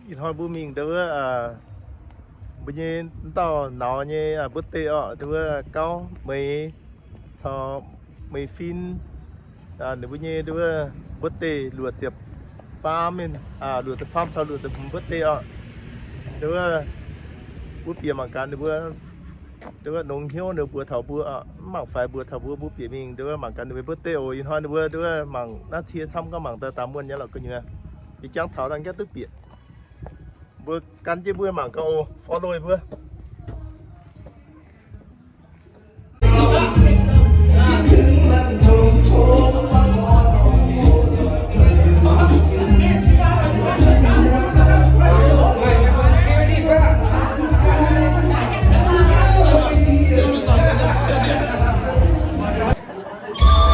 Ih hnoi mbuo mingh ndau wuov, mbuo nyei dauh naux nyei birthday orqc, ndau wuov Gauv Meix caux Meix Fin, ninh mbuo nyei ndau wuov birthday luoqc ziepc faam, luoqc ziepc faam caux luoqc ziepc hmz birthday orqc. Ndau wuov mbuo bieqc mangc gaax ninh mbuo ndau wuov nongx hnyouv ninh mbuo taux mbuo, mv mangc faix mbuo taux mbuo, mbuo bieqc mingh ndau wuov mangc gaax ninh mbuo birthday oc. Ih hnoi ninh mbuo ndau wuov mangc naaiv cie camv gorngv mangc daaih daaih muonh nyei lorqc gu'nyuoz. Ih jangx taux daaih gengh duqv bieqc. Mbuo gan jienv mbuo mangc gaax oc, follow mbuo.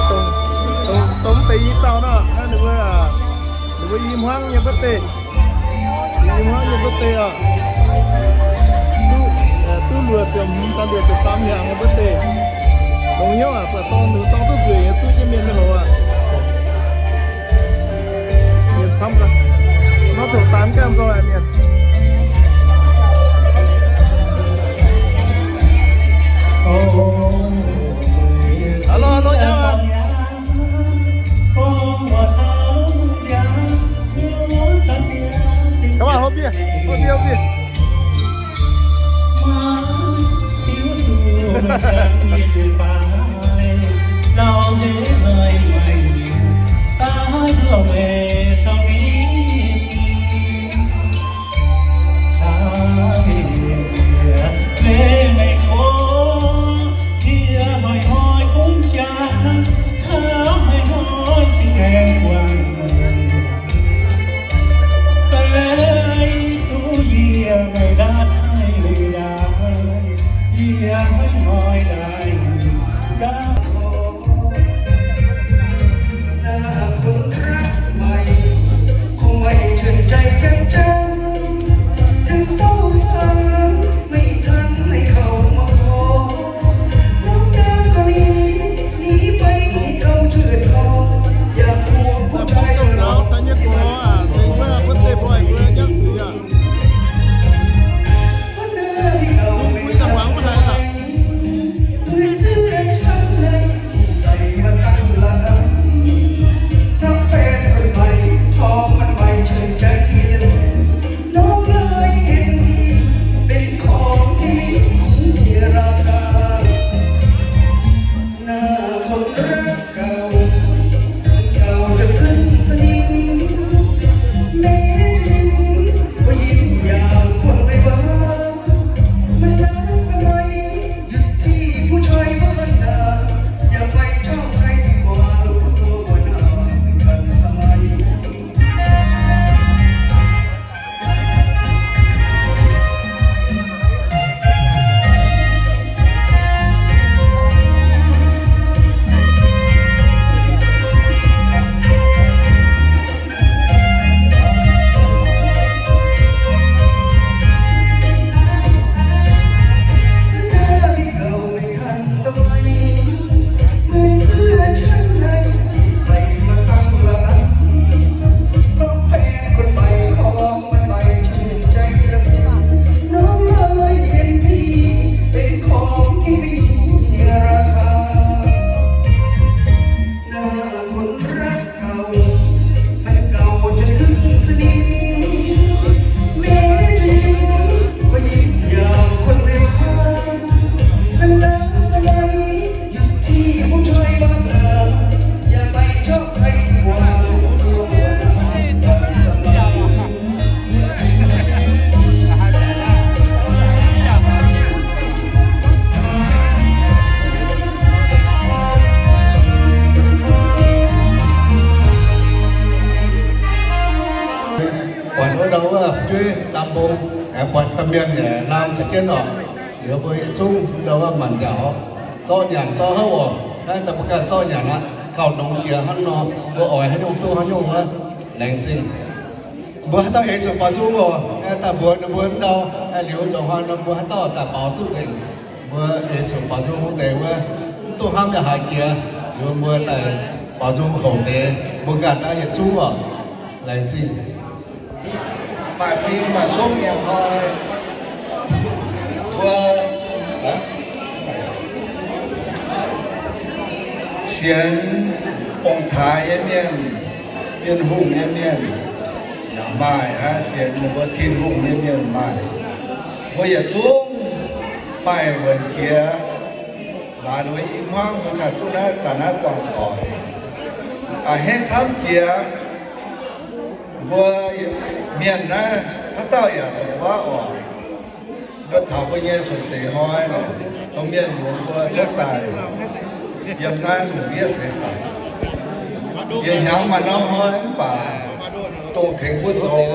Dongh, dongh, dongh deix i dauh nor, ninh mbuo, ninh mbuo i hmuangv nyei birthday. I hmuangv nyei birthday oc. Duqv, duqv luoqc ziepc hmz daaih luoqc ziepc faam hnyangx nyei birthday. Longx hnyouv aac, buatc dorng, ninh dorng duqv nzueic nyei, duqv jienv mienh nyei hoc aac. Mienh camv gaax. Nor zoux daan ganh nzoih mienh. Hello, hello, hello. Các bạn hỗ bia, hỗ bia, hỗ bia. Buatc wuov ndau wuov fu'jueiv lamh mbong, aengx buatc domh mienh yaac lamh za'jienv oc. Liuz mbuo yietc zungv ndau wuov manc nziaauc, zorqv nyanc zorqv houv oc. Naaiv daaih mbuo ganh zorqv nyanc aqv. Gauh longx jiex hnangv nor, mbuo oix haaix nyungc duqv haaix nyungc wuov, laengz zingh. Mbuo haaix dauh eix zuqc baaux nzung oc, daaih mbuox ninh mbuo ndau, liuz zoux hnoi nor mbuo haaix dauh daaih baaux duqv nzengc. Mbuo eix zuqc baaux nzung deix wuov, mv duqv hnamv yaac haiz jiex, liuz mbuo daaih baaux nzung houc deix, mbuo ganh naaiv yietc zungv oc, laengz zingh. Maaih fing maaih songv nyei hnoi, mbuo sienx ong-taaix nyei mienh, Bienh Hungh nyei mienh yaac maaih, sienx mbuo Tin-Hungh nyei mienh maaih. Mbuo yietc zungv maaih wuonx qiex. Laaix mbuo i hmuangv mbuo caux duqv naaiv daaih naaiv buangh doic, a'hneiv camv jiex. Mbuo mienh naaiv haaix dauh yaac dongh wuov oc. Mbuo taux mbuo nyei cuotv seix hnoi, dongh mienh muoz mbuo cuotv daaih yiem naaiv lungh ndiev seix zaangc, yietc hnyangx maaih norm hnoi mv baac dongh tengx mbuo zoux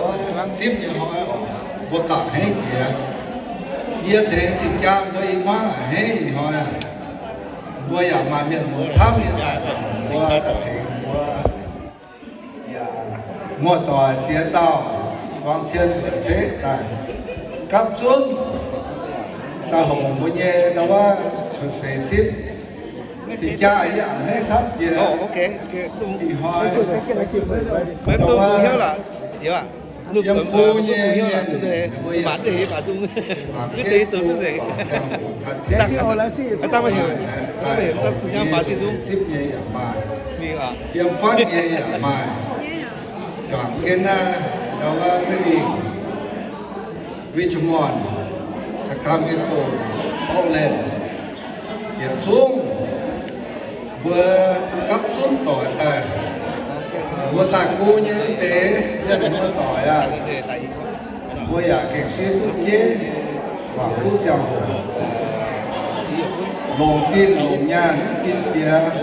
zipv nyei hnoi oc, mbuo gauh a'hneiv jiex. Yie tengx zinh jaa mbuo i hmuangv a'hneiv ih hnoi, mbuo yaac maaih mienh muoz camv nyei daaih, mbuo daaih tengx mbuo yaac muoz-doic ziex dauh, zuangx cien mbuoqc ceqv daaih gapv zunv daaih hongx mbuo nyei ndau wuov cuotv seix zipv. Zinh jaa yie a'hneiv camv jiex. Ih hnoi ndau wuov yiem go nyei mienh, mbuo yaac daaih hongx nyei, zipv nyei yaac maaih, yiem fatv nyei yaac maaih. Juangc jienv naaiv ndau wuov maiv dingh Richmond, Sacramento, Portland, yietc zungv mbuo gapv zunv doic daaih. Mbuo daaih go nyei wuov deix mienh muoz-doic aah, mbuo yaac gengh siev duqv jeiv, guangc duqv ziangh hoc, longc zinh longc nyaanh mv ginv jiex.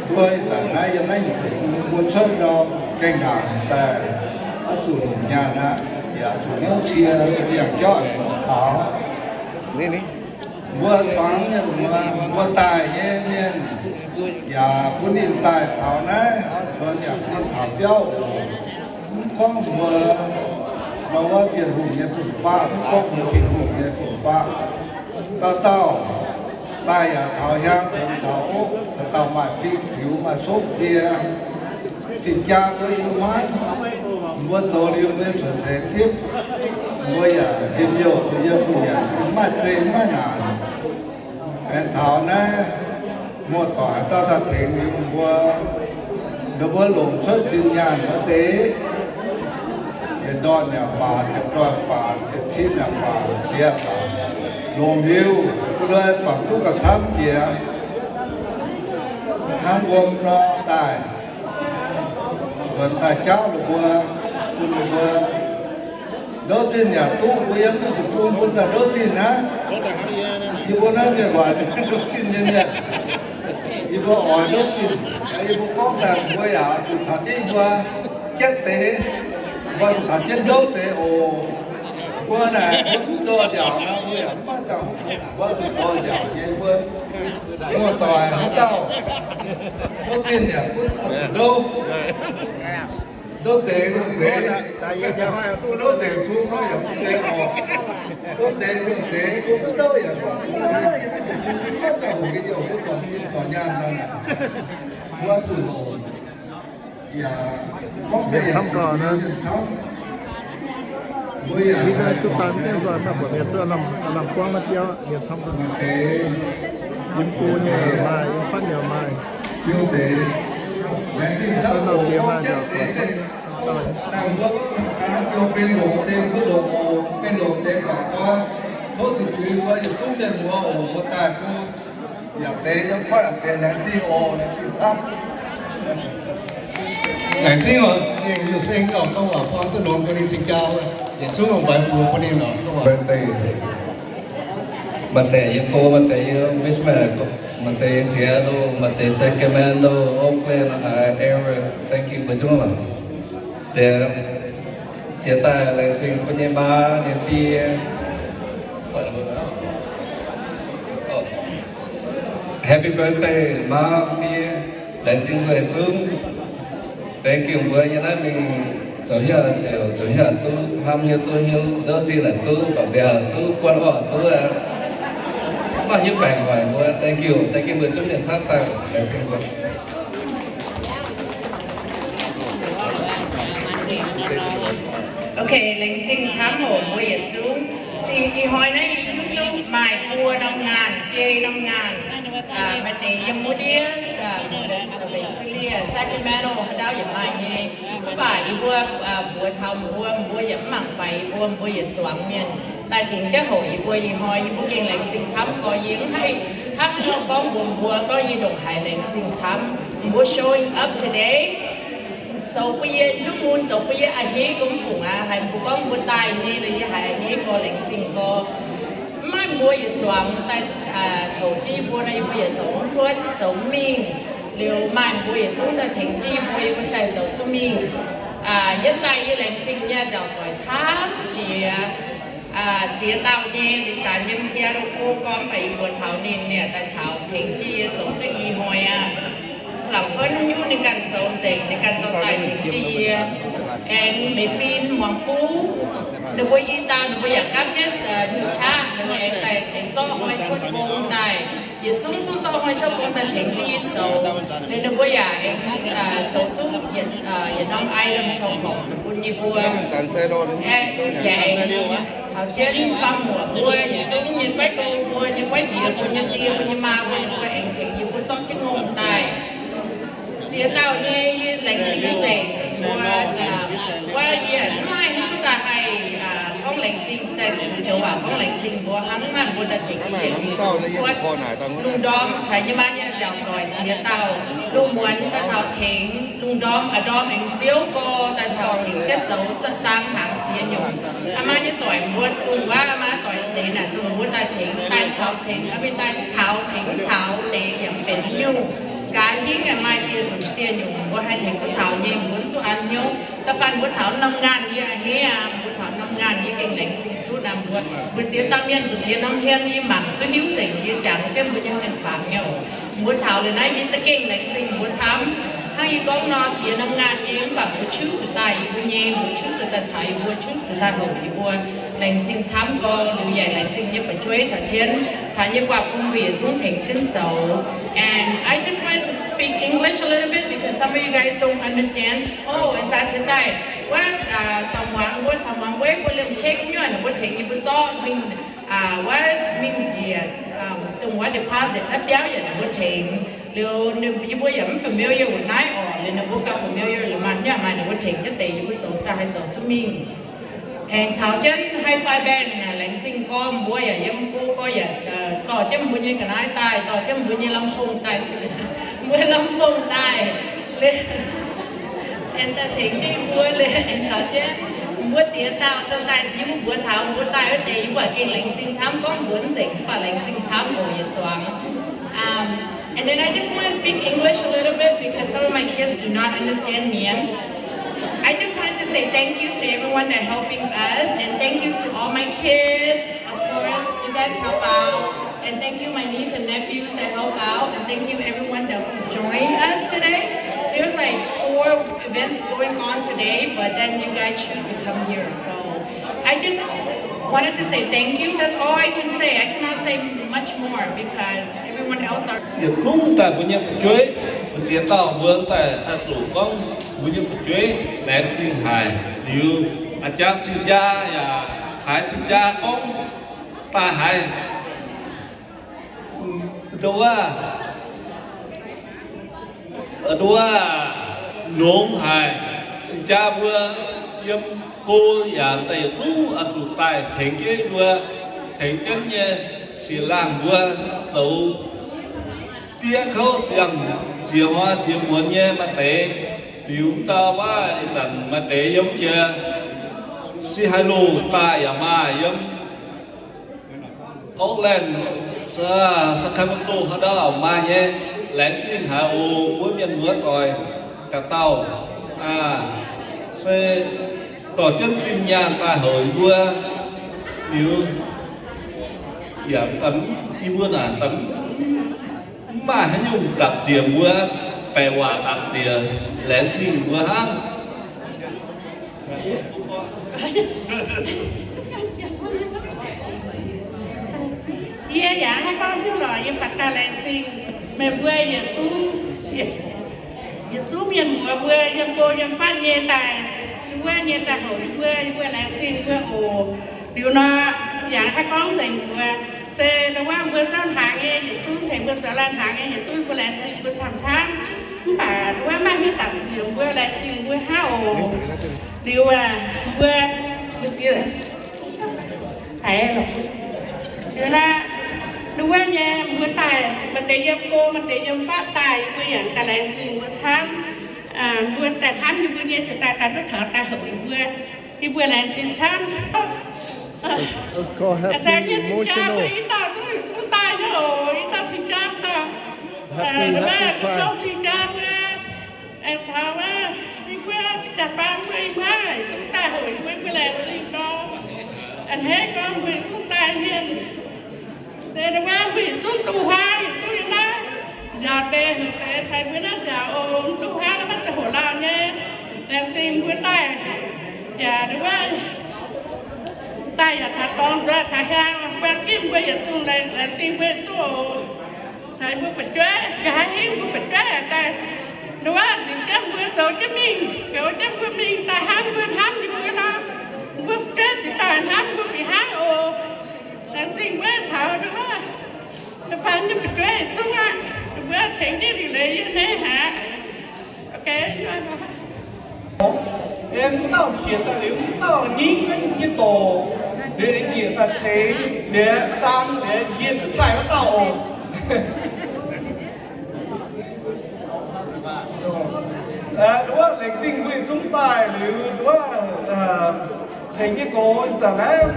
Mbuo ih zanc naaiv yiem naaiv nyungc deic-bung mbuo cuotv ndau gaengh ndaangc daaih oix zuqc longc nyaanh aqv, yaac zuqc hnyouv cie, yangh jauv taux. Mbuo zuangx mienh muoz, mbuo daaih nyei mienh yaac bun ninh daaih taux naaiv, bun ninh yaac bun ninh taux biauv oc. Mv gorngv mbuo ndau wuov Bienh Hungh nyei fun-faqv, mv gorngv mbuo Tin-Hungh nyei fun-faqv, dauh dauh daaih yaac taux hiaang, taux oqv, dauh dauh maaih fing ziux, maaih sopv die. Zinh jaa mbuo i hmuangv, mbuo zoux liuz mbuo cuotv seix zipv, mbuo yaac njien-youh, yiem mbuo yaac maaih zeqc maaih naanc. Aengx taux naaiv muoz-doic haaix dauh daaih tengx liuz mbuo, ninh mbuo longc cuotv zinh nyaanh wuov deix, yietc ndorn yaac baac, ziepc ndorn baac, yietc cin yaac baac, ziex baac, longc liuz mbuo zuangx duqv gauh camv jiex. Hnangv wuom nor daaih, nzuonx daaih jauv ninh mbuo, bun ninh mbuo ndouv zinh yaac duqv. Mbuo yiem naaiv deic-bung bun daaih ndouv zinh aqv. Yie mbuo naaiv mienh waaic ndouv zinh nyei mienh, yie mbuo oix ndouv zinh. Yie mbuo gorngv daaih mbuo yaac zuqc caux jienv yie mbuo jienv deix, mbuo zuqc caux jienv ndouv deix oc. Mbuo naaic mbuo mv zoux nziaauc nor, mbuo yaac mv maaih ziangh hoc. Mbuo zuqc zoux nziaauc nyei. Mbuo muoz-doic haaix dauh ndouv zinh yaac gunv oix zuqc ndouv. Ndouv deix lungh deix, ndouv deix cung nor yaac mv zeiz oc. Ndouv deix lungh deix mbuo mv ndouv yaac mv maaih ziangh hoc nyei. Mbuo zuangx zinh zuangx nyaanh daaih naaic, mbuo zuqc longc yaac gorngv deix yaac zuqc mienh camv. Mbuo yaac zuqc daaih mv gaengh nzoih, mv baac buatc mienh zuqc lamh buangv naaiv biauv, mienh camv daaih. Yiem go nyei maaih, yiem fatv nyei maaih. Siou deix, laengz zingh camv oc. Dangh mbuo gorngv benx longc deix mbuo longc oc, benx longc deix guangc mbuo. Tov zuqc zuiz mbuo yietc zungv mienh muoz oc, mbuo daaih go yaac deix yiem fatv yaac deix, laengz zingh oc, laengz zingh camv. Laengz zingh oc. Ninh Liuh Seng gauh gorngv waac buang duqv longx bun ninh cing jaa, yietc zungv longc mbaix mbuox bun ninh oc. Birthday. Maaih deix yiem go, maaih deix yiem Richmond, maaih deix Seattle, maaih deix Sacramento, Oakland, haaix, Denver. Thank you mbuo zungv oc. Deix ziex daaih laengz zingh mbuo nyei maa nyei die. Happy birthday maa die. Laengz zingh mbuo yietc zungv. Thank you mbuo yiem naaiv mingh zoux hieh ziouc zoux hieh duqv, hnamv hiuv duqv hiuv, ndouv zinh yaac duqv, baac mbiauz duqv, buonv orqv duqv aqv. Mv maaih hiuv baengc hoic mbuo. Thank you, thank you mbuo zungv mienh camv daaih. Laengz zingh mbuo. Okay, laengz zingh camv oc mbuo yietc zungv. Zingh ih hnoi naaiv yie hiuv duqv maaih buo norm ngaanh, biei norm ngaanh, maaih deix yiem wuov ndiev, Visalia, Sacramento haaix ndau yaac maaih nyei. Mv baac yie mbuo mbuox taux mbuo, mbuo yaac mv mangc faix yie mbuo, mbuo yietc zuangx mienh daaih tengx jienv hoqc yie mbuo. Ih hnoi yie mbuo gengh laengz zingh camv gorx. Yie mv haih hnangv nor gorngv mbuox mbuo gorngv yie ndongc haaix laengz zingh camv mbuo showing up today. Zoux bun yie njuov mun, zoux bun yie a'hneiv gomv fungc aqv. Haiz mbuo gorngv mbuo daaih nyei, yie haiz a'hneiv gorx, laengz zingh gorx. Mv maaih mbuo yietc zuangx daaih hoqc jienv yie mbuo nor, yie mbuo yietc zoux mv cuotv, zoux mv mingh. Liuz maaih mbuo yietc zungv daaih tengx jienv yie mbuo, yie mbuo sai zoux duqv mingh. Yie daaih yie laengz zingh nyei nziaauc doic camv jiex. Ziex dauh nyei, liuz zanc yiem Seattle go gorngv baac yie mbuox taux ninh, ninh daaih taux tengx jienv yie zoux duqv ih hnoi aqv. Laangc fun nyungc ninh ganh zoux nzengc, ninh ganh dorh daaih tengx jienv yie. Aengx meix fim muangx buv, ninh mbuo i dauh ninh mbuo yaac gapv jienv nyungc qaqv, ninh mbuo aengx daaih aengx zorqv hnoi cuotv gong daaih. Yietc zungv zungv zorqv hnoi cuotv gong daaih tengx jienv yie zoux. Liuz ninh mbuo yaac aengx zoux duqv yietc norm item taux horpc bun yie mbuo. Aengx yaac aengx caux jienv faam muoc mbuo, yietc zungv nyei guaiv gou mbuo, nyei guaiv njiec mbuo, nyei die mbuo, nyei maa mbuo, ninh mbuo aengx tengx yie mbuo zorqv jienv ngongh daaih. Ziex dauh nyei laengz zingh nzengc mbuo. Wuov yie mv maaih haaix nyungc daaih haih gorngv laengz zingh, daaih joux waac gorngv laengz zingh mbuo hnangv naaiv, mbuo daaih tengx yie mbuo cuotv. Lungh ndorm caux yie maa nyei nziaauc doic ziex dauh, lungh muonz daaih taux tengx, lungh ndorm a'ndorm aengx ziouv gorx daaih taux tengx jienv zoux zaang hnaangx ziex nyungc. Aa maa nyei doic mbuo dongh wuov, aa maa doic deix naaic dongh mbuo daaih tengx, daaih taux tengx, aa mingh daaih taux tengx taux deix yaac mv benx haaix nyungc. Nqa'haav hingv maaih dieh zunc dieh nyungc mbuo haih tengx duqv taux nyei, mbuo mv duqv an hnyouv. Da'faanh mbuo taux norm ngaanh yie a'hneiv aqv, mbuo taux norm ngaanh yie gengh laengz zingh sutv aqv. Mbuo, mbuo ziex dauh mienh, mbuo ziex norm hmien yie mangc duqv hiuv nzengc, yie jangx jienv mbuo nyei mienh fangx nyei oc. Mbuo taux liuz naaiv yie za'gengh laengz zingh mbuo camv. Hnangv yie gorngv nor, ziex norm ngaanh nyei mv baac mbuo choose daaih yie mbuo nyei, mbuo choose daaih caux yie mbuo, choose daaih hoqc yie mbuo. Laengz zingh camv gorx. Liuz yaac laengz zingh nyei fu'jueiv caux jienv, caux nyei guaax fun mbuo yietc zungv tengx jienv zoux. And I just wanted to speak English a little bit because some of you guys don't understand. Oh, and zaax jiex daaih, wuov, da'muangx mbuo caux muangx mbuo, mbuo liemh kekv nyuonh mbuo tengx yie mbuo zorqv mingh, wuov mingh njiec, dongh wuov deposit naaiv biauv yaac ninh mbuo tengx. Liuz yie mbuo yaac mv familiar wuov naaiv oc. Liuz ninh mbuo gauh familiar liuz maaih nyuonh maaih ninh mbuo tengx jienv deix yie mbuo zoux daaih haih zoux duqv mingh. Aengx caux jienv high five band, laengz zingh gorx, mbuo yaac yiem go gorx yaac dorh jienv mbuo nyei ga'naaiv daaih, dorh jienv mbuo nyei ลำโพง daaih, mbuo ลำโพง daaih. Aengx daaih tengx jienv mbuo liuz aengx caux jienv mbuo ziex dauh daaih, yie mbuo mbuox taux mbuo daaih wuov deix yie mbuo gengh laengz zingh camv, gorngv mbuox nzengc mv baac laengz zingh camv oc yietc zuangx. And then I just want to speak English a little bit because some of my kids do not understand Mien. I just wanted to say thank you to everyone that helping us, and thank you to all my kids. Of course, you guys help out. And thank you, my niece and nephews that help out. And thank you, everyone that joined us today. There's like four events going on today, but then you guys choose to come here. So I just wanted to say thank you. That's all I can say. I cannot say much more because everyone else are. Yietc zungv daaih mbuo nyei fu'jueiv, mbuo ziex dauh mbuo daaih, daaih zuqc gorngv mbuo nyei fu'jueiv laengz zingh haic. Liuz, a'jang cing-jaa yaac haiz cing-jaa gorngv daaih haiz nduov, nduov, nongx haic. Cing-jaa mbuo yiem go yaac daaih yietc zungv oix zuqc daaih tengx jienv mbuo, tengx jienv nyei siec laangh mbuo zoux diev kouv ziangh ziex hnoi ziex muonz nyei maaih deix. Liuz ndau wuov ih zanc maaih deix yiem jiex Seattle daaih yaac maaih, yiem Oakland, Sacramento haaix ndau maaih nyei. Laengz zingh haic oc mbuo mienh muoz doic ga'dauh. Se dorh jienv zinh nyaanh daaih houc yie mbuo. Liuz yaac yie mbuo naaic mv maaih haaix nyungc dapc ziec mbuo, baeqc waac dapc ziec, laengz zingh mbuo hnangv. Yie yaac haih gorngv hiuv lorqc, yie faaux daaih laengz zingh meih mbuo yietc zungv, yietc zungv mienh muoz mbuo yiem go yiem fatv nyei daaih, yie mbuo nyei daaih houc yie mbuo, yie mbuo laengz Mbuo oc. Liuz nor, yangh haih gorngv nzengc mbuo, se ndongc wuov mbuo zorqv hnaangx nyei yietc zungv tengx mbuo zoux laanh hnaangx nyei yietc zungv, mbuo laengz zingh mbuo camv-camv. Mv baac ndongc wuov maaih hnyouv dapc nziex mbuo laengz zingh mbuo hnangv oc. Liuz aac, mbuo, mbuo ziex haiz liuz naaiv, ndongc wuov nyei mbuo daaih maaih deix yiem go, maaih deix yiem fatv daaih, mbuo yaac daaih laengz zingh mbuo camv. Mbuo daaih hnamv yie mbuo nyei ziouc daaih daaih duqv taux daaih houc yie mbuo, yie mbuo laengz zingh camv. Aa, nyei cing-jaa mbuo i dauh zungv, zungv daaih nyei oc, i dauh cing-jaa dauh, ndongc wuov zungv cing-jaa mbuo, aengx caux wuov yie mbuo cing-jaa faam mbuo i hmuangv zungv daaih houc yie mbuo, mbuo laengz zingh gorngv, a'hneiv gorngv mbuo zungv daaih mienh. Se ndongc wuov mbuo yietc zungv duqv huaang, yietc zungv yiem naaiv njaaux deix heuc deix caux mbuo naaiv njaaux oc. Mv duqv huaang maiv zeiz hoc lauh nyei. Laengz zingh mbuo daaih, yaac ndongc wuov daaih yaac taux dorngx nzuonx taux hiaang, buang gimv mbuo yietc zungv laengz zingh mbuo yietc zungv oc. Caux mbuo fu'jueiv, nqa'haav hingv mbuo fu'jueiv daaih, ndongc wuov nzipc jienv mbuo zoux jienv mingh, goux jienv mbuo mingh daaih hnamv mbuo, hnamv yie mbuo nor, mbuo fu'jueiv ziouc daaih hnamv mbuo fih hnangv oc. Laengz zingh mbuo caux ndongc wuov da'faanh nyei fu'jueiv zungv aqv. Mbuo tengx jienv liuc leiz yiem naaiv haic. Mv dauh qiex daaih liuz, mv dauh nyingv nyei dorc, liuz njiec daaih ceix liuz, sang liuz, yie se taaih wuov dauh oc. Nduov laengz zingh mbuo yietc zungv daaih liuz, nduov tengx nyei gox ih zanc naaiv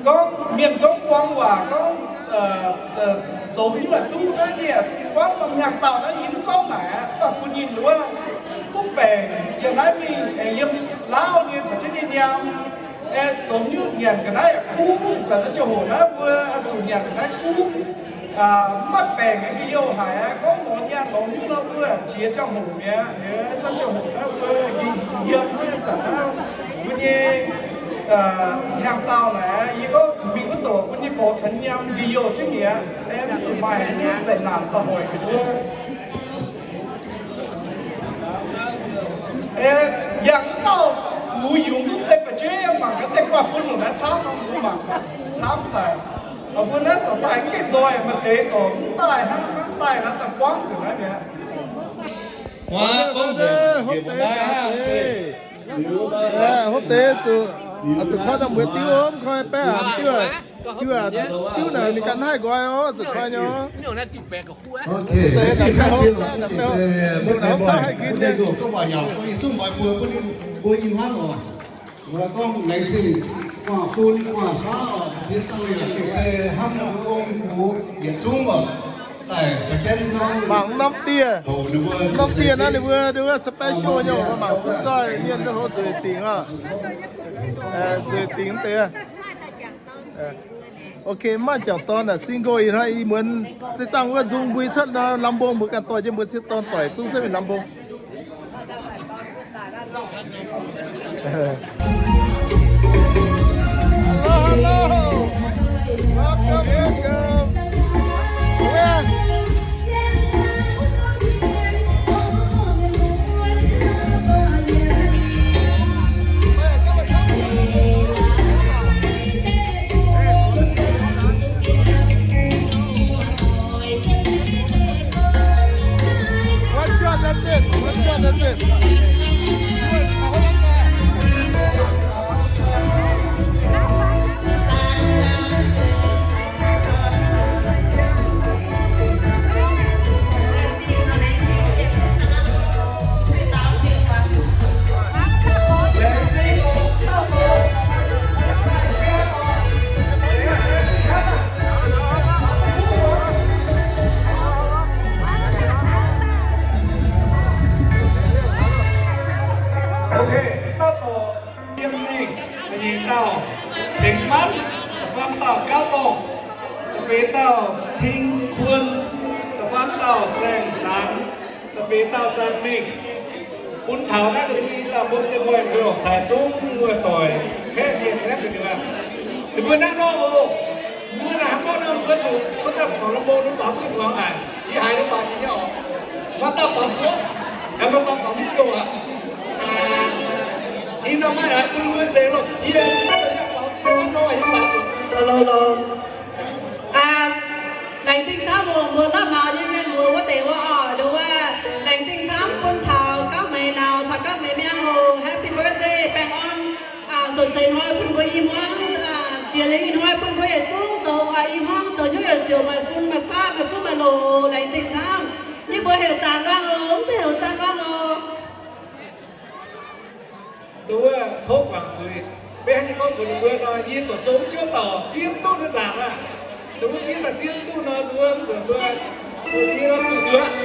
gorngv mienh gorngv buang waac gorngv zoux haaix nyungc duqv naaiv, ninh buangv norm hnyangx-daauh naaiv yie mv gorngv naaic aqv, mv baac bun ninh nduov duqv baengc yiem naaiv mingh, aengx yiem Laauv nyei caux jienv nyei nyaam, zoux haaix nyungc nyanc ga'naaiv yaac kuv. Ih zanc naaiv ziangh hoc naaiv mbuo oix zuqc nyanc ga'naaiv kuv, mv maaih baengc nyei, ga'youh haic aqv. Gorngv lorz nyaanh lorz haaix nyungc nor mbuo jiex ziangh hoc mi'aqv. Naaiv ziangh hoc naaiv mbuo yiem hnangv ih zanc naaiv mbuo nyei hnyangx-daauh naaic, yie gorngv mingh wuov doqc mbuo nyei gorx caux nyaam ga'youh jienv mi'aqv. Mv zuqc maaih haaix nyungc zeqc naanc daaih hoic ninh mbuo. Yangh wuov dauh gux yungz duqv deix fu'jueiv mangc gaax deix guaax fun longc naaiv camv nor, mbuo mangc camv daaih. Mbuo naaiv sorc daaih mv gaengh nzoih, maaih deix sorc mv daaih hnangv, hnangv daaih naaiv daaih buangv nzengc naaiv mi'aqv. Hopv deix zuqc, zuqc koi dangh mbuo diuv mv koi baeqv haic diuv, diuv naaic ninh ganh haih nqoi oc, zuqc koi nyei. Mangc norm dieh, norm dieh naaiv ninh mbuo, ninh mbuo special nyei, mangc zungv nzoih mienh hlo nzueic dingc oc. Nzueic dingc deix. Ok, mv maaih jangc dorn naaic single ih hnoi ih muonz zinh dangh wuov nzung mbui cuotv nor, lamh mbong mbuo ganh dorh jienv mbuo sieqv dorn doic zungv cuotv mingh lamh mbong. Ok, taux Yiem Mengh, da'nyeic dauh Cengx Manv, da'faam dauh Gauv Dorngh, da'feix dauh Cing Kuon, da'faam dauh Saeng Zaangx, da'feix dauh Zaang Mengh. Bun taux naaiv deix mbuo i dauh mbuo deix mbuo oix caux zungv muoz-doic kaeqv mienh naaiv deix, ninh mbuo naaiv nor oc. Mbuo naaiv hnangv gorngv nor mbuo zuqc cuotv daaih faaux lamh mbong, ninh mbuo baaux duqv muangx haic. Yie haiz ninh mbuo baaux jiex nyei oc. Maaih dauh baaux suov, maaih dauh baaux mv siou aqv. Ih norm maiv aqv, bun ninh mbuo zeiz lorqc yie. Zeix hnoi bun mbuo i hmuangv, jiex liuz i hnoi bun mbuo yietc zungv zoux, i hmuangv zoux hnyouv yietc ziouc maaih fun maaih faqv maaih fuqv maaih loz, laengz zingh camv. Yie mbuo heuc zaanc luangh oc, mv zeiz heuc zaanc luangh oc. Dongh wuov tov guangc zuiz. Maiv haih nyei gorngv mbuox ninh mbuo nor, yie doqc sou mv jouv dauh ziev mv duqv ninh zaanc aqv. Dongh wuov fiev daaih ziev mv duqv nor, dongh wuov mv zuqc mbuo, yie nor zuqc zuiz aqv.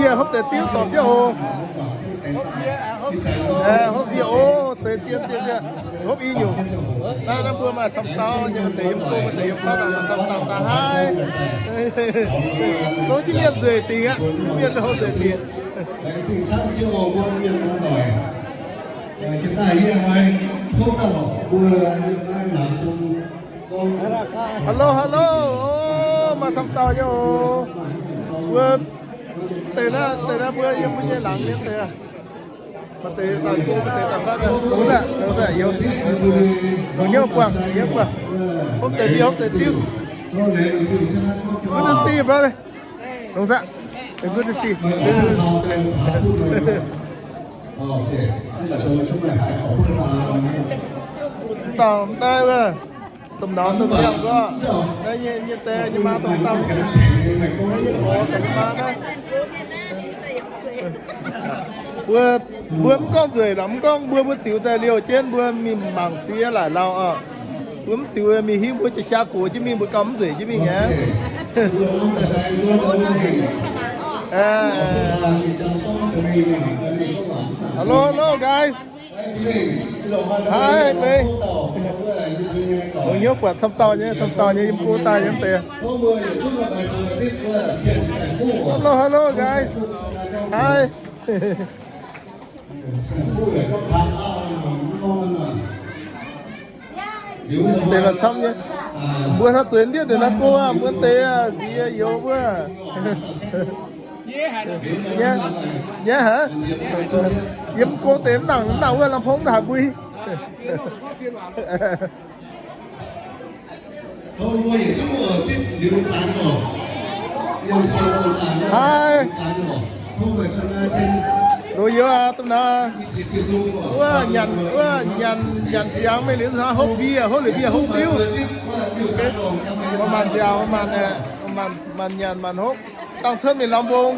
Yie hopv deix diuv dorh biauv oc. Hopv yie, hopv yie oc, deix zien, zien, zien. Hopv i nyungc. Naaiv, naaiv mbuo maaih camv dauh nyei, maaih deix yiem go, maaih deix yiem kouv, maaih camv dauh daaih haaix. Longc jienv mienh nzueic dingc aqv, mienh houv nzueic dingc. Hello, hello. Ov, maaih camv dauh nyei oc. Mbuo deix naaiv, deix naaiv mbuo yiem mbuo nyei laangz nyei deix. Maaih deix daaih, maaih deix daaih fatv, longx zaah, longx zaah, youz, longx hnyouv buangh, hnyouv buangh. Hopv deix mienh, hopv deix diuv. Good to see you, brother. Longx zaah. Good to see you. Dauh daaih wuov, domh nauz domh liangh gorngv, naaiv nyei, nyei deix nyei maa domh dauh. Mbuo, mbuo mv gorngv nzueic lorqc, mv gorngv mbuo, mbuo ziux daaih liouh jienv, mbuo mingh mangc ziex laaic lauh oc. Mbuo mv ziux mingh hiuv mbuo jiex jaa gox jienv mingh, mbuo gauh mv nzueic jienv mingh aqv. Hello, hello, guys. Hi, mei. Longx hnyouv buatc camv dauh nyei, camv dauh nyei yiem go daaih nyei deix. Hello, hello, guys. Hi. Deix maaih camv nyei. Mbuo hnangv zueiz ndiev deix naaiv go aqv, mbuo deix aqv, nziex youz wuov. Nyei haic. Yiem go deix mv nangc, mv nangc wuov lamh pong haaix mbui. Hi. Loz-youz aac, domh nauz. Wuov nyanc, wuov nyanc, nyanc siangx mingh liuz hnangv hopv mbie, hopv liuz mbie hopv diuv. Maanc nziaauc, maanc, maanc nyanc maanc hopv, dangh cuotv mingh lamh mbong.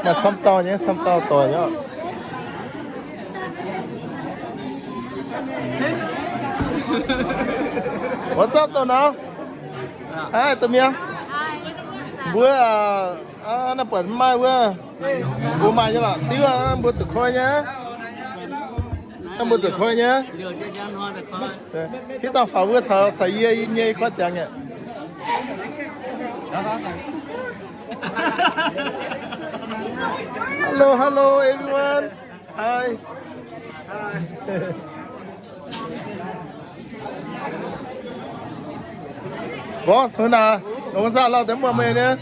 Maaih camv dauh nyei, camv dauh doic nyei. What's up, domh nauz? Hi, domh mienh. Mbuo, aa, naaiv buatc mv maaih wuov. Mbuo maaih nyei lorqc, diuv, mbuo zuqc koi nyei. Naaiv mbuo zuqc koi nyei. Hitv dauh faaux wuov caux, caux yie nyei koi ziangx nyei. Hello, hello, everyone. Hi. Boss, hnangv naaic, longx zaah lauh deix mbuo meih nyei.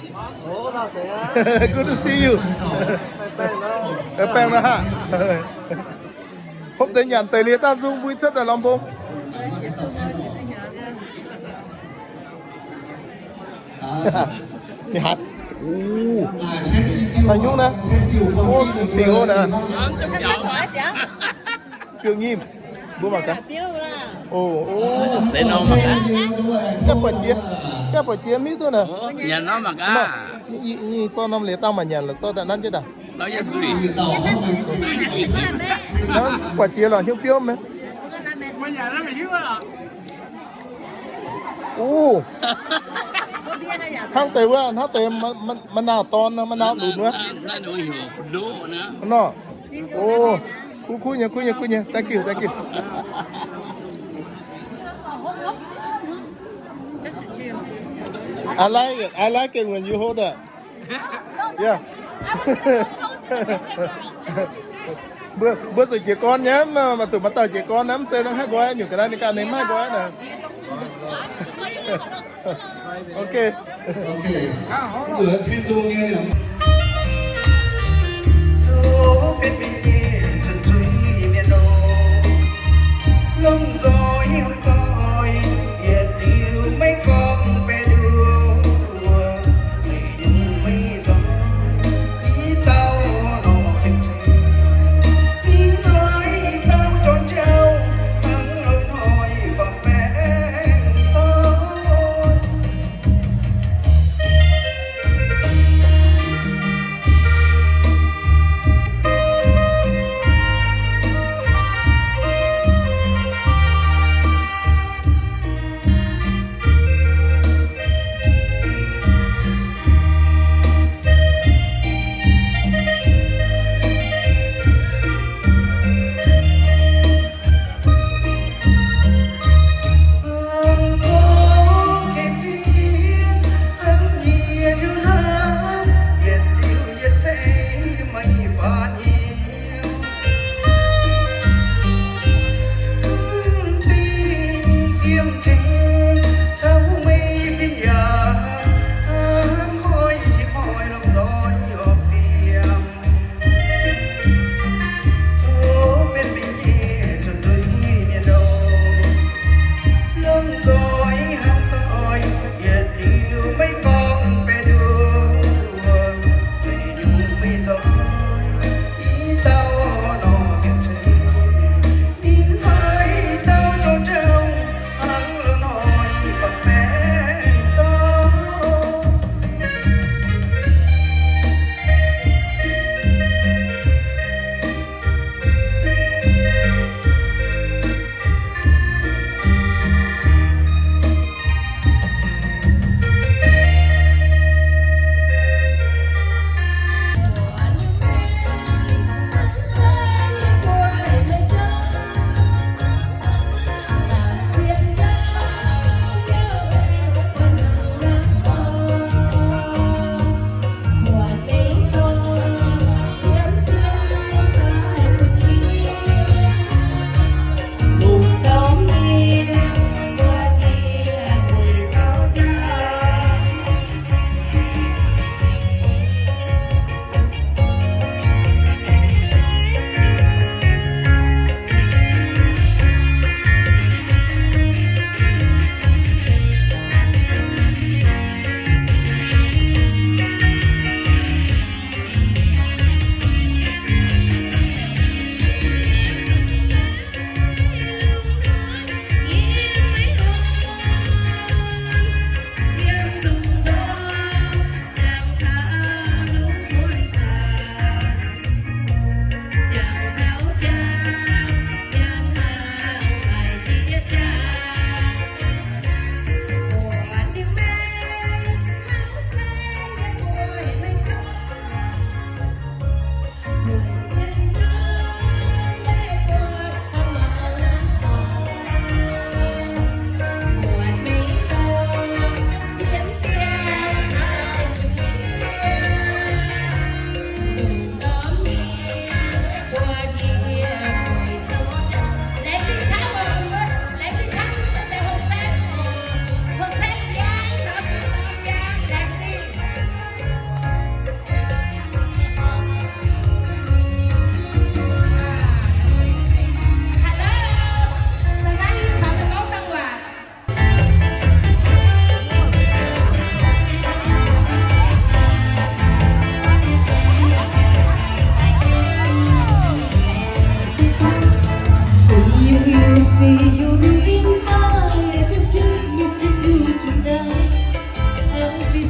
Good to see you. Baengh nor haac. Hopv deix nyanc deix liuz dangh nzung mbui cuotv daaih lorz mbong. Ninh hatc. Ov. Naaiv nyungc naaiv. Ov, sung dingc ov naaiv. Biouv nyimv. Mbuo mangc gaax. Ov, ov. Gaav buatc jiex. Gaav buatc jiex mv hiuv duqv naaic. Nyanc nor mangc gaax. Nyi, nyi zorqv norm leiz dangh maaih nyanc lorqc, zorqv daaih nanv jienv daaih. Buatc jiex lorqc, hiuv biouv maiv. Ov. Hnangv deix wuov, hnangv deix ma'naaiv dorn, ma'naaiv lunx wuov. Nor. Ov. Kuv, kuv nyei, kuv nyei, kuv nyei. Thank you, thank you. I like it. I like it when you hold that. Yeah. Mbuo, mbuo zuqc jiez gorn nyei, mv zuqc maaih dauh jiez gorn naaiv, mv zeiz nor haih nqoi, nyungc ga'naaiv ninh ganh ninh maiv nqoi naaic. Ok. Ok. Zuqc cen zong nyei.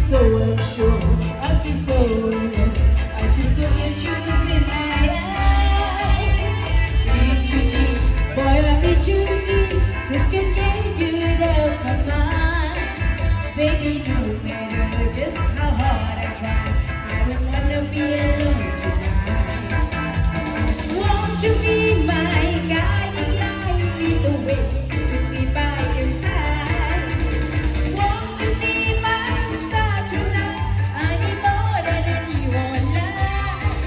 so unsure, I feel so alone. I just don't let you in my life. Been too deep, boy, I've been too deep. Just can't get you out of my mind. Baby, no matter just how hard I try, I don't wanna be alone tonight. Won't you be my guiding light, lead the way to be by your side? Won't you be my star tonight? I need more than anyone alive.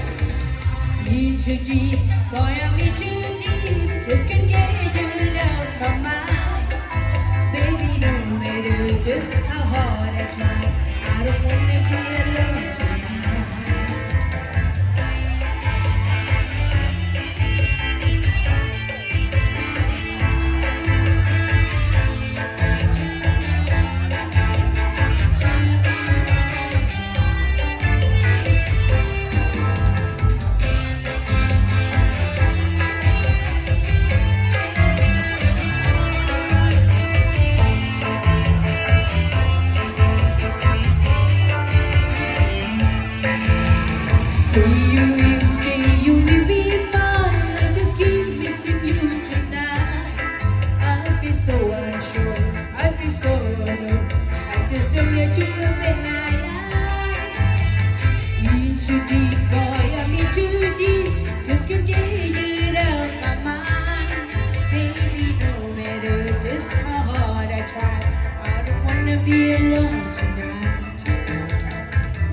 In too deep, boy, I'm in too deep. Just can't get you out of my mind. Baby, no matter just how hard I try, I don't wanna be alone tonight. Say you will, say you will be mine. I just keep missing you tonight. I feel so unsure, I feel so alone. I just don't let you open my eyes. In too deep, boy, I'm in too deep. Just can't get you out my mind. Baby, no matter just how hard I try, I don't wanna be alone tonight.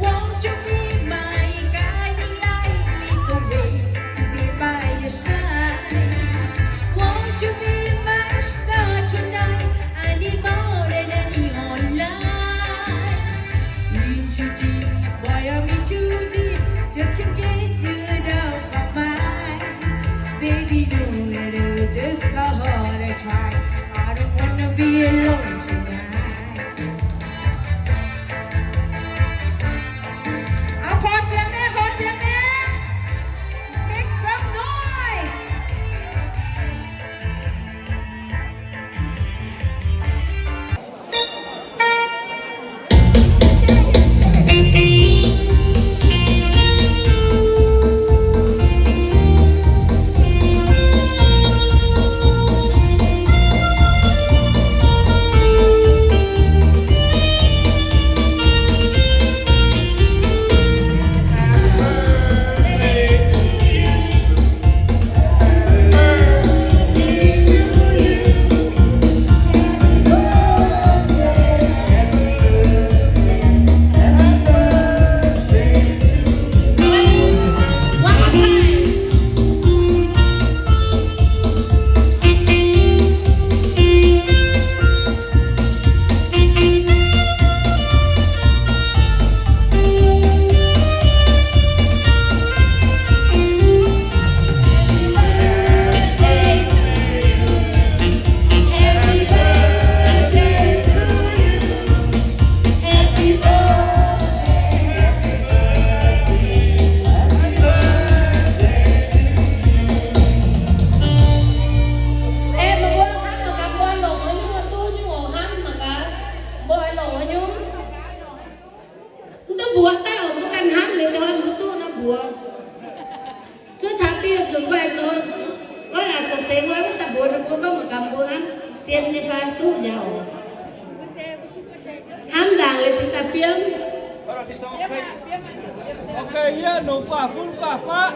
Won't you be my guiding light, lead the way to be by your side? Won't you be my star tonight? I need more than any on life. In too deep, boy, I'm in too deep. Just can't get you out my mind. Baby, no matter just how hard I try, I don't wanna be alone tonight. เอาขอเสียงแน่ ขอเสียงแน่ Make some noise. Mbuo longc nyungc, mv duqv mbuox dauh mbuo ganh hnamv liuz daaih mbuo duqv nor mbuox. Zuov taux dieh nzunc mbuo aengx zoux, oix zuqc seix hnoi wuov daaih mbuox ninh mbuo gorngv mangc gaax mbuo hnamv zien nyei fai duqv njaaux. Hnamv ndaangc liuz cingx daaih biomv. Ok, yie nongc guaax fun guaax faqv.